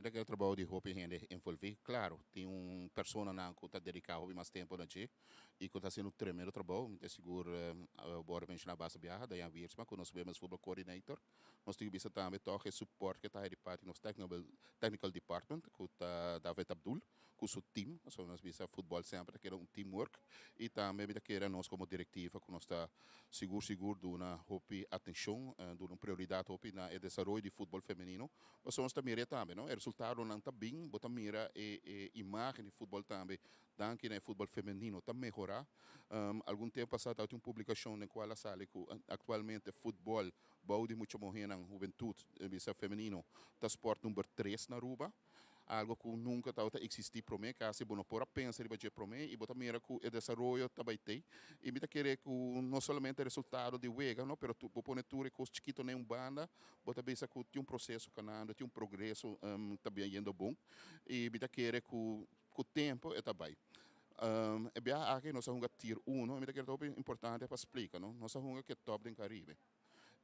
Mi ta trabou di hopi hende envolvi. Claro, tin un personanan cu ta dedica hopi mas tempo na dje y cu ta haciendo un tremendo trabou. Mi ta sigur, bo a menciona basta biaha, Dayan Wiersma, cu nos Women's Football Coordinator. Nos tin bisa tambe toch e support cu ta di parti nos technical department, cu ta David Abdul, cu su team. So nos bisa futbol semper ta keda un teamwork y tambe mi ta kere nos como directiva cu nos ta sigur sigur duna hopi atencion, duna un prioridad hopi na e desaroyo di futbol femenino. Pasobra nos ta mira tambe, no? E resultadonan ta bin, bo ta mira e imagen di futbol tambe, danki na e futbol femenino, ta mehora. Algun tempo pasa tabatin un publicacion den cual a sali cu actualmente futbol bou di mucha muhernan, hubentud, bisa femenino, ta sport number 3 na Aruba. Algo cu nunca tabata existi prome, casi bo no por a pensa riba dje prome, y bo ta mira cu e desaroyo ta bay tey. Y mi ta kere cu no solamente resultado di wega, no, pero bo pone tur e cos chikito na un banda, bo ta bisa cu tin un proceso canando, tin un progreso, ta yendo bon. Y mi ta kere cu tempo e ta bay. E biaha aki nos a hunga tier 1, mi ta kere ta importante pa splica, no? Nos a hunga cu top den Caribe.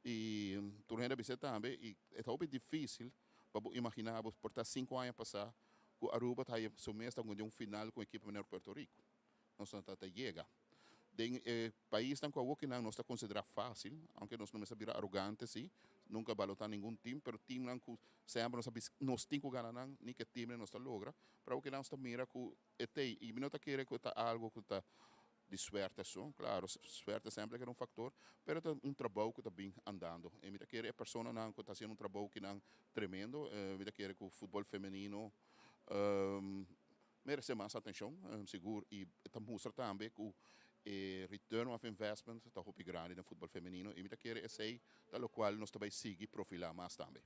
Y tur hende a bisa tambe, y ta hopi dificil pa imagina por ta 5 aña pasa cu Aruba ta su mes ta un final cu ekipo manera Puerto Rico. Nos no ta yega. Den paisnan cu awo nos ta considera facil, aunke nos no mester bira arogante, si, nunca balota ningun team, pero teamnan cu semper nos tin cu gana nan, ni cu team nos ta logra, pero awo nos ta mira cu e tey, y mi no ta kere cu ta algo cu ta di suerte so, claro, suerte semper ta un factor, pero ta un trabou cu ta bin andando. Y mi ta kere e personanan cu ta haciendo un trabou cu nan tremendo, mi ta kere cu futbol femenino merece mas atencion, sigur, y ta mustra tambe cu e return of investment ta hopi grandi den futbol femenino, y mi ta kere esey, ta locual nos tambe sigui profila mas tambe.